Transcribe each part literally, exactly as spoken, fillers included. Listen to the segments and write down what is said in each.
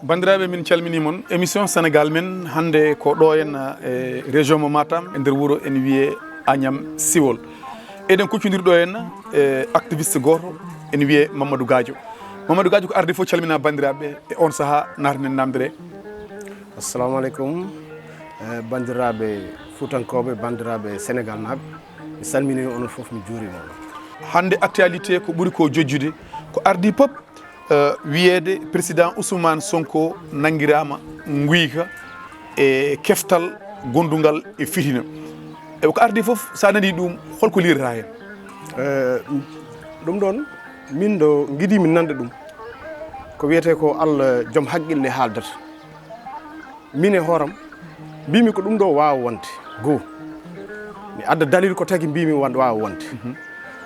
Banndiraaɓe, min calminii mon. Émission Sénégal men hannde ko ɗo henna e région mo Matam, e nder wuro ene wiyee Agnam Siwol. Eɗen kuccondiri ɗo henna e activiste gooto ene wiyee Mamadou Gadio. Mamadou Gadio, ko ardii fof, calminaa banndiraaɓe e oon sahaa, naatanen naamndere. Assalamu aleykum, eh, banndiraaɓe Fuutankooɓe, banndiraaɓe Senegaal naaɓe, mi salminii onon fof, mi juuriima on. Hannde actualité ko ɓuri ko jojjude, ko ardii pop, eh, wiyeede président Ousmane Sonko nanngiraama nguyka e keftal gondungal e fitina. E ko ardii fof, so a nanii ɗum, holko liirata heen? Eh, ɗum ɗoon, min ɗo ngiɗii mi nande ɗum, ko wiyetee ko Allah joom haqqille haaldata. Min e hooram, mbimi ko ɗum ɗo waawa wonde. Goo, mi adda dalil ko tagi mbimi wan-, waawa wonde.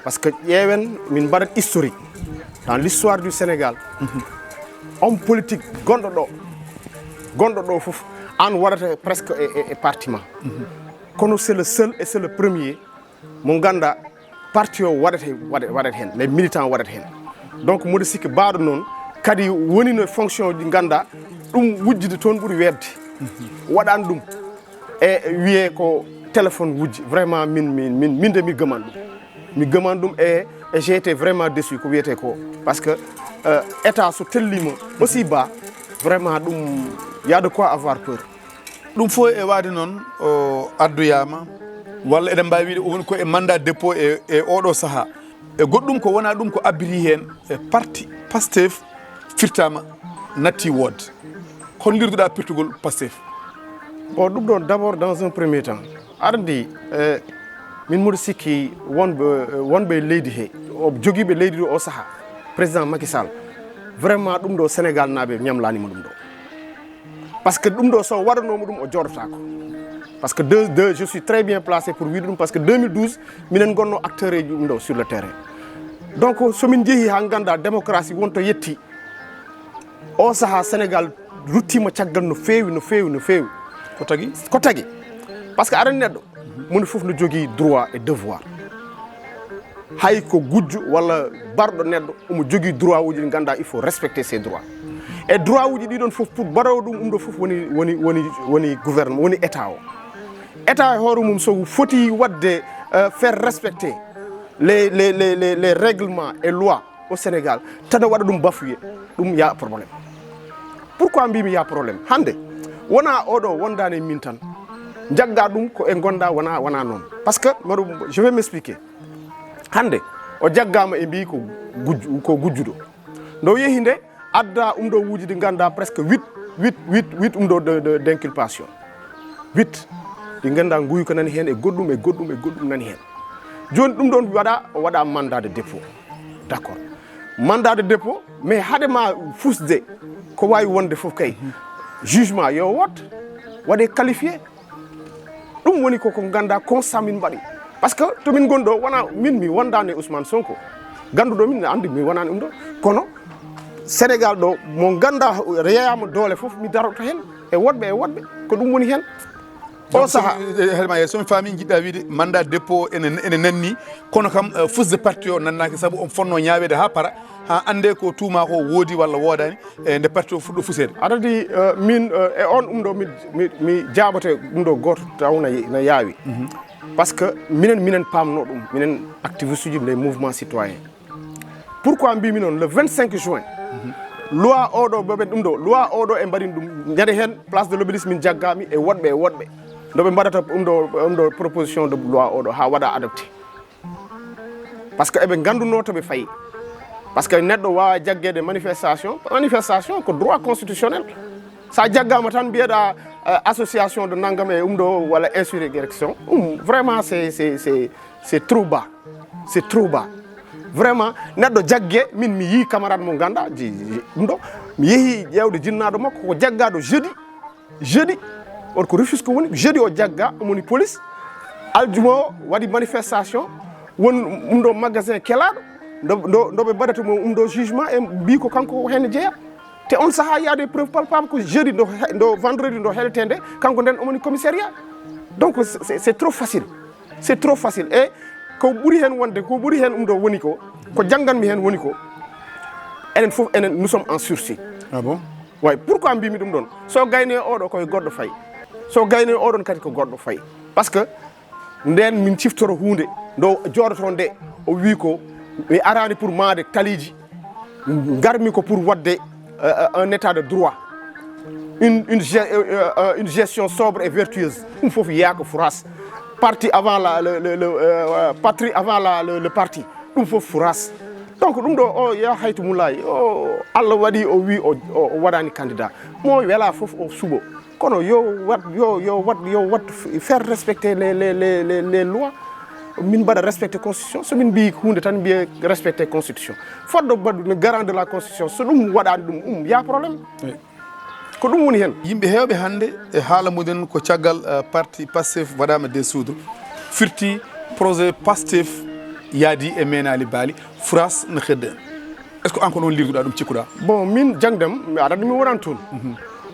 Parce que ƴeewen, min mbaɗat historique dans l'histoire du Sénégal. Homme politique gonɗo ɗo, gonɗo ɗo fof, aan waɗata presque e, e, e parti ma. Kono c'est le seul et c'est le premier mo nganndaa parti o waɗata, waɗa-, waɗata heen, les militants waɗata heen. Donc mboɗo sikki baaɗo noon kadi woni no fonction ji nganndaa ɗum wujjude toon ɓuri weeɓde. Waɗaani ɗum e wiyee ko téléphone wujji. Vraiment min, min, min, min de mi gëman ɗum. Mi gëman ɗum e, e j'ai été vraiment déçu ko wiyetee ko. Parce que, euh, état so telliima aussi bas, vraiment ɗum, y a de quoi avoir peur. Ɗum fof e waade noon o addoyaama, walla eɗen mbaawi wiyde o woni ko e mandat dépôt e, e oɗo sahaa. E goɗɗum ko wonaa ɗum ko abbiti heen e parti Pastef firtaama, natti woodde. Kono liirduɗaa pirtugol Pastef? Bon, ɗum ɗoon d'abord dans un premier temps, aɗa anndi, eh, min mboɗo sikki wonɓe, wonɓe e leydi he, o jogiiɓe leydi ɗo o sahaa, président Macky Sall, vraiment ɗum ɗo Sénégal naaɓe ñamlaani mo ɗum ɗo. Parce que ɗum ɗo so waɗanooma ɗum o jooɗotaako. Parce que deux, deux, je suis très bien placé pour wiide ɗum, parce que deux mille douze minen ngonno acteur eji ɗum ɗo sur le terrain. Donc so min njehi haa nganndaa démocratie wonto yetti, o sahaa Sénégal ruttiima caggal no feewi, no feewi, no feewi. Ko tagi? Ko tagi. Parce que aɗa anndi neɗɗo moni fof no jogii droit et devoir. Hay ko gujjo walla barɗo neɗɗo, omo jogii droit uji ɗi nganndaa, il faut respecter ses droits. E droit uji ɗi ɗoon fof, pour mbaɗoowo ɗum, ɗum ɗo fof woni, woni, woni, woni gouvernement, woni état o. État e hoore mum so foti waɗde, euh, faire respecter les, les, les, les, les règlements et lois au Sénégal, tan waɗa ɗum bafoué, ɗum y a problème. Pourquoi mbimi y a problème? Hannde wonaa oɗo wondaani e min tan, jagga ɗum ko e ngonda, wonaa, wonaa noon. Parce que mbaɗo, je vais m'expliquer. Hannde o jaggaama e mbi ko gujju-, ko gujjuɗo. Nde o yehi nde, adda ɗum ɗo wuuji ɗi nganndaa presque huit, huit, huit, huit ɗum ɗo de, de, d'inculpation. Huit ɗi nganndaa nguy ko nani heen e goɗɗum, e goɗɗum, e goɗɗum nani heen. Jooni ɗum ɗoon waɗa, o waɗa mandat de dépôt. D'accord. Mandat de dépôt, mais hade ma fusde ko waawi wonde fof kay, jugement yo wood, waɗe qualifié. Ɗum woni ko, ko nganndaa constat min mbaɗi. Parce que to min ngon ɗo, wona min mi wondaani e Ousmane Sonko. Gannduɗo min ne anndi mi wonaani ɗum ɗo. Kono Sénégal ɗo, mo nganndaa yeeyaama doole fof, mi daroto heen e woɗɓe, e woɗɓe. Ko ɗum woni heen. O sahaa. Helma, so mi faami, njiɗɗa wiide mandat dépôt ene, ene nanni, kono kam, eh, fusde parti o nannaaki, sabu on fonno ñaaweede haa para, haa annde ko tuuma ko woodi walla woodaani, e nde parti o fuɗɗo fuseede. Aɗa anndi, eh, min, eh, e on ɗum ɗo mi, mi, mi jaaboto ɗum ɗo gooto taw na, na yaawi. Parce que minen, minen paamno ɗum, minen activiste uji, les mouvements citoyens. Pourquoi mbimi noon, le vingt-cinq juin, loi oɗo, ɓe ɗum ɗo, loi oɗo e mbaɗin ɗum, ñande heen place de l'Obélisque min jaggaami e woɗɓe, e woɗɓe. Nde ɓe mbaɗata ɗum ɗo, ɗum ɗo proposition de loi oɗo haa waɗa adopté. Parce que eɓe ngannduno to ɓe fayi. Parce que neɗɗo waawa jaggeede manifestation, manifestation ko droit constitutionnel. Sa jaggaama tan mbiyeɗa, eh, association de nanngam e ɗum ɗo walla insurrection, ɗum vraiment c'est, c'est, c'est, c'est trop bas. C'est trop bas. Vraiment, neɗɗo jagge, min mi yii camarade mo nganndaa, ji-, ji-, ɗum ɗo, mi yehi ƴeewde jinnaaɗo makko, ko jaggaaɗo jeudi, jeudi, on ko Rufisque woni, jeudi o jagga, omo woni police, aljuma o waɗi manifestation, won ɗum ɗo magasin kelaaɗo, ndo, ndo, ndo ɓe mbaɗata mo ɗum ɗo jugement, e mbi ko kanko ko heen jeya. Te on sahaa, il y a des preuves palpables ko jeudi, ndo, ndo vendredi, ndo heletee nde, kanko nden omo woni commissariat. Donc, c'est, c'est trop facile. C'est trop facile. Et ko ɓuri heen wonde, ko ɓuri heen ɗum ɗo woni ko, ko jannganmi heen woni ko, enen fof, enen, nous sommes en sursis. Ah bon? Way, pourquoi mbimi ɗum ɗon? So gayno e oɗo, koye goɗɗo fayi. So gayno e oɗon kadi, ko goɗɗo fayi. Parce que nden min ciftoro huunde, ndo jooɗoto nde, o wi ko mi arani pour maade taliji, ngarmi ko pour wadde, euh, un état de droit, une, une, ge- euh, euh, une gestion sobre et vertueuse. Ɗum fof yeeya ko France. Parti avant la, le, le, le, euh, patrie avant la, le, le parti. Ɗum fof France. Donc ɗum ɗo, o ya haytu mulay, o Allah waɗi, o wi o, o, o waɗani candidat. Mo wela fof o suɓo. Kono yo wat, yo, yo wat, yo wat, faire respecter les, les, les, les, les lois. Min mbaɗa respecter constitution. So min mbi hunde tan, mbiye respecter constitution. Foddo mbaɗu le garant de la constitution, so ɗum waɗani ɗum, um, ya problème. Ko ɗum woni heen. Yimɓe heewɓe hannde e haala mumen ko caggal, eh, parti Pastef waɗaama dissoudre, firti projet Pastef yaadi e meenaali baali, France no hedde. Est-ce que an ko noon liirduɗaa ɗum, cikkuɗaa? Bon, min jangdam, mi aɗa mi wonani toon.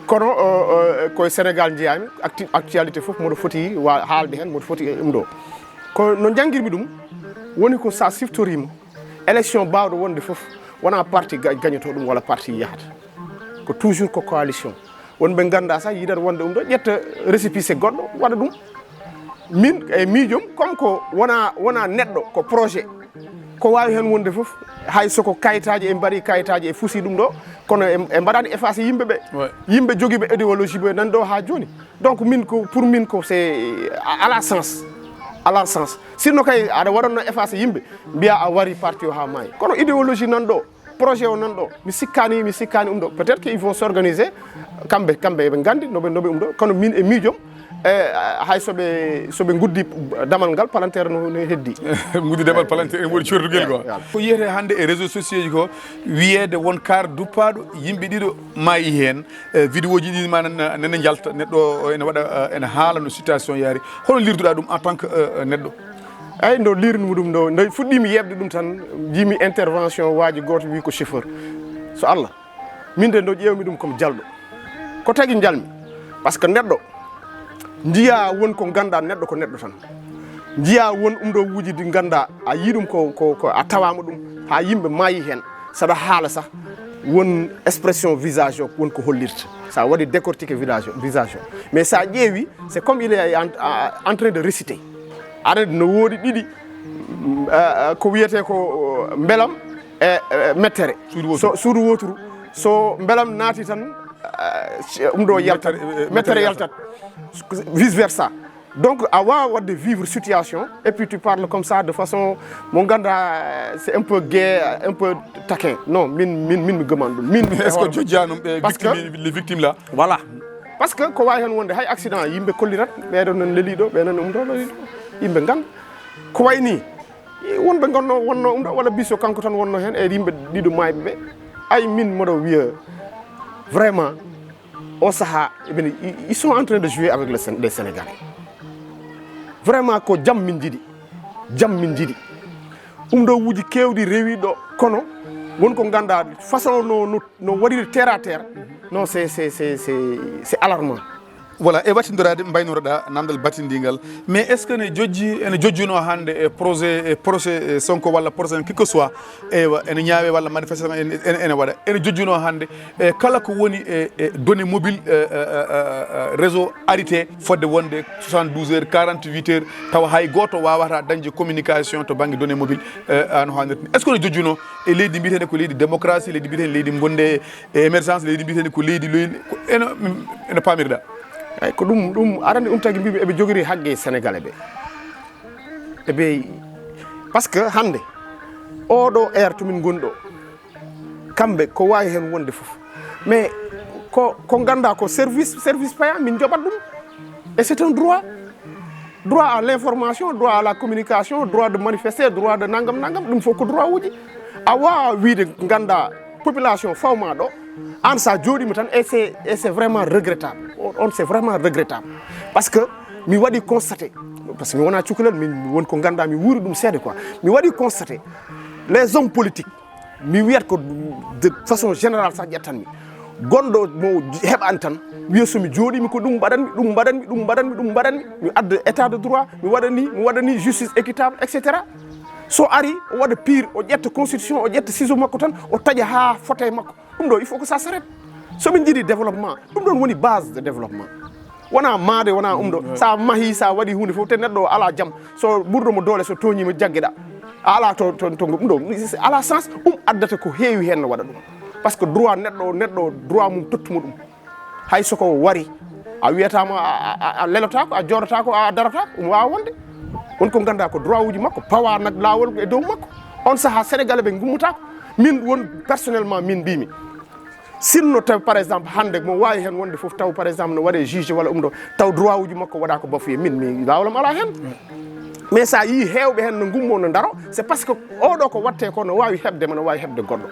Kono, euh, euh, koye Sénégal njiyami, acti- actualité fof mboɗo foti wa- haalde heen, mboɗo foti e ɗum ɗo. Ko no njangirmi ɗum, woni ko sa siftoriima, élection baawɗo wonde fof, wona parti ga- gañoto ɗum walla parti yahata. Ko toujours ko coalition. Wonɓe ngannda sa yiɗat wonde ɗum ɗo, ƴetta récépissé goɗɗo, waɗa ɗum. Min e miijom, comme ko wona, wona neɗɗo, ko projet. Ko waawi heen wonde fof, hay so ko kayitaaji, en mbaɗi kayitaaji, e fusi ɗum ɗo, kono en, en mbaɗaani effacé yimɓe ɓe. Ouais. Yimɓe jogiiɓe idéologie ɓe nan ɗo haa jooni. Donc min ko, pour min ko c'est à, à la sens. À la sens. Sinno kay aɗa waɗanno effacé yimɓe, mbiya a wari parti o haa maayi. Kono idéologie nan ɗo, projet o nan ɗo, mi sikkani, mi sikkani ɗum ɗo. Peut-être qu'ils vont s'organiser, kamɓe, kamɓe eɓe nganndi no ɓe, no ɓe ɗum ɗo. Kono min e miijom, e, hay so ɓe, so ɓe nguddi damal ngal, palanteer no, no heddi. Nguddi damal palanteer, ene woodi cordugel quoi. Voilà. Ko yiyetee hannde e réseau sociaux ji ko, wiyeede won kaar duppaaɗo, yimɓe ɗiɗo maayi heen, e, vidéo ji ɗi ma nana, nana njalta, neɗɗo o ene waɗa, e, ene haala no situation yaari. Hono liirduɗaa ɗum en tant que, e, e, neɗɗo? Ay, ndo liirnumi ɗum ɗo, nde fuɗɗimi yeɓde ɗum tan, jimi intervention waaji gooto wi ko chauffeur. So Allah, min de ndo ƴeewmi ɗum comme jalɗo. Ko tagi njalmi? Parce que neɗɗo, njiya won ko ngannda neɗɗo ko neɗɗo tan. Njiya won ɗum ɗo wuuji ɗi ngannda a yii ɗum ko, ko, ko a tawaama ɗum, haa yimɓe maayi heen. Saɗa haala sah, won expression visage o, won ko hollirta. Sa waɗi décortiqué visage o, visage o. Mais sa ƴeewi, c'est comme il est en, en train de réciter. Aɗa anndi no woodi ɗiɗi, mm, ah, ah, ko wiyetee ko, oh, mbelam e, e mettere. Suudu wooturu. So, suudu wooturu. So mbelam naati tan, ah, ɗum ɗo yaltat. Mettere, e, e, Mettere yaltat. Vice versa. Donc, a waawa waɗde vivre situation, et puis tu parles comme ça de façon, mo ngannda, c'est un peu gai, un peu taquin. Non, min, min, min mi gëman ɗum. Min, Est-ce que jojjanum ɓe Parce que victime, les victimes là? Voilà. Parce que ko waawi heen wonde hay accident yimɓe kollirat, ɓeɗo nan leli ɗo, ɓe nan ɗum ɗo leli ɗo. Yimɓe ngannda. Ko wayi ni, wonɓe ngonno, wonno ɗum ɗo, walla biso kanko tan wonno heen e yimɓe ɗiɗo maayɓe ɓe. Ay min mboɗo wiya vraiment, o saha, eɓene, ils sont en train de jouer avec le Sén- les Sénégalais. Vraiment ko jam min jiɗi, jam min jiɗi. Ɗum ɗo wuuji keewɗi rewi ɗo, kono won ko ngannda façon no, no, no waɗiri terre à terre. Non, c'est, c'est, c'est, c'est, c'est alarmant. Voilà, e wattindoraade mbaynotoɗaa namdal batindingal, mais est-ce que ne jojji, ene jojjuno hannde e projet, e projet, e Sonko walla projet qui que soit, eywa, ene ñaawe walla manifestation ene, ene, ene waɗa, ene jojjuno hannde e kala ko woni e, e données mobiles, e, e, e, e, e, réseau arité fodde wonde soixante-douze heures, quarante-huit heures, tawa hay gooto waawata dañde communication to bannge données mobiles, e, no haanirta ni? Est-ce que no jojjuno e leydi mbiyeteende ko leydi démocratie, leydi mbiyeteende leydi ngonde e émergence, leydi mbiyeteende ko leydi loyli, ko eno, eno paamirɗaa? Ay, ko ɗum, ɗum arani ɗum tagi mbiimi eɓe jogori haqqe Sénégalais ɓe. Eɓe, parce que hannde, oɗo heure to min ngoni ɗo, kamɓe ko waawi heen wonde fof. Mais ko, ko ngannda ko service, service payant min njoɓat ɗum. Et c'est un droit. Droit à l'information, droit à la communication, droit de manifester, droit de nangam, nangam, ɗum fof ko droit uji. A waawa wiide ngannda population fawma ɗo, an sa jooɗima tan, et c'est, et c'est vraiment regrettable. On, on, c'est vraiment regrettable. Parce que mi waɗi constaté, parce que mi wona cukalel, min won ko ngannda mi wuuri ɗum seeɗa quoi. Mi waɗi constaté, les hommes politiques, mi wiyat ko de façon générale sa ƴettanmi, Gonɗo mo heɓani tan, wiya so mi jooɗiimi ko ɗum mbaɗanmi, ɗum mbaɗanmi, ɗum mbaɗanmi, ɗum mbaɗanmi. Mi adda état de droit, mi waɗa ni, mi waɗa ni, justice équitable, et cetera. So ari, o waɗa pire, o ƴetta constitution, o ƴetta ciseau makko tan, o taƴa haa fota e makko. Ɗum ɗo, il faut que ça s'arrête. So min njiɗi développement, ɗum ɗon woni base de développement. Wona maade, wona ɗum ɗo. Sa mahi, sa waɗi hunde fof, te neɗɗo o ala jam. So ɓurɗo mo doole, so tooñiima, jaggeɗa. A ala to, to, to ɗum ɗo. Ala sens, ɗum addata ko heewi heen no waɗa ɗum. Parce que droit neɗɗo o, neɗɗo o, droit mum tottumo ɗum. Hay so ko wari, a wiyataama a, a, a, a lelotaako, a jooɗotaako, a darataako, ɗum waawa wonde. Won ko nganndaa ko droit uji makko, pawa nag laawol e dow makko. On sahaa Sénégalais ɓe ngummataako. Min won personnellement, min mbiymi. Sinno tawi, par exemple, hannde mo waawi heen wonde fof, taw, par exemple, no waɗe juge walla ɗum ɗo, taw droit uji makko waɗa ko bafoué, min mi laawol am alaa heen. Mais sa yii heewɓe heen no ngummo, no ndaro, c'est parce que oɗo ko watte ko no waawi heɓde ma, no waawi heɓde goɗɗo.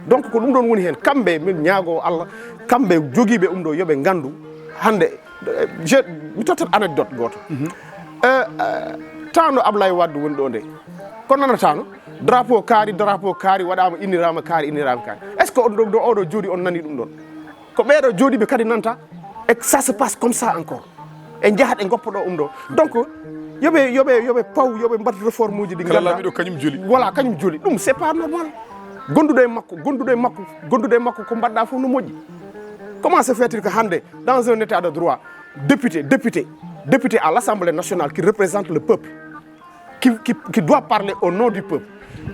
Donc ko ɗum ɗon woni heen. Kamɓe min ñaago Allah, kamɓe jogiiɓe ɗum ɗo, yo ɓe nganndu hannde, eh, je, mi tottat anecdote gooto. Eh, eh, temps no Ablaye Wade woni ɗo nde, ko nanatano, drapeau kaari, drapeau kaari waɗaama, inniraama kaari, inniraama kaari. Est-ce que on ɗo, ɗo oɗo jooɗi, on nani ɗum ɗon? Ko ɓeeɗo jooɗiiɓe kadi nanta. Et ça se passe comme ça encore. E njahat e ngoppa ɗo ɗum ɗo. Donc, yo ɓe, yo ɓe, yo ɓe paw, yo ɓe mbaɗ réforme uji ɗi kala ngannduɗaa laamiɗo kañum joli. Voilà, kañum joli. Ɗum, c'est pas normal. Gonduɗo e makko, gonduɗo e makko, gonduɗo e makko, ko mbaɗɗa fof no moƴƴi. Comment se fait-il que hannde, dans un état de droit, député, député, député à l'Assemblée nationale qui représente le peuple, qui, qui, qui doit parler au nom du peuple,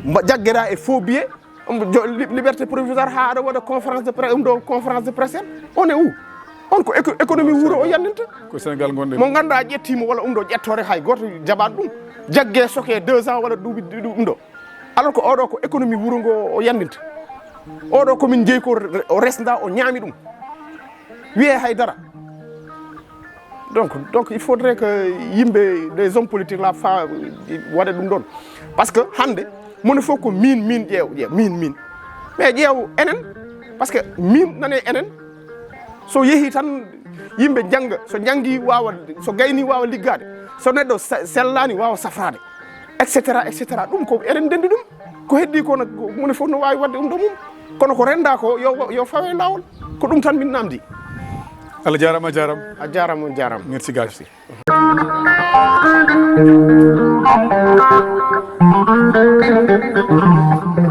mba-, jaggeɗa e faux billet, um, jo-, li-, liberté provisoire, haa aɗa waɗa conférence de presse, um, ɗo conférence de presse, on est où? On ko éco-, économie wuro o yanninta. Ko Sénégal ngonɗen. Mo ngannduɗaa ƴettiimo walla ɗum ɗo ƴettoore, hay gooto jaɓaani ɗum. Jagge soke deux ans walla duuɓi ɗi-, ɗum ɗo. Alors que oɗo ko économie wuro ngo o yanninta. Oɗo ko min jeyi ko re-, o resnda, o ñaami ɗum. Wiyee hay dara. Donc, donc il faudrait que yimɓe, les hommes politiques là, fa waɗa ɗum ɗon. Parce que hannde, moni fof ko min, min ƴeew, ƴeew, min, min. Mais ƴeew enen, parce que min nane enen, so yehi tan yimɓe njannga, so njanngi waawa, so gayni waawa liggaade, so neɗɗo se-, sellaani waawa safraade, et cetera, et cetera. Ɗum ko enen ndenndi ɗum. Ko heddi ko nag, moni fof no waawi waɗde ɗum ɗo mum. Kono ko rennda ko, yo, yo fawe laawol. Ko ɗum tan min namdi. Allah jaaraama, a jaaraama. A jaaraama, on jaaraama. Merci, Gaji.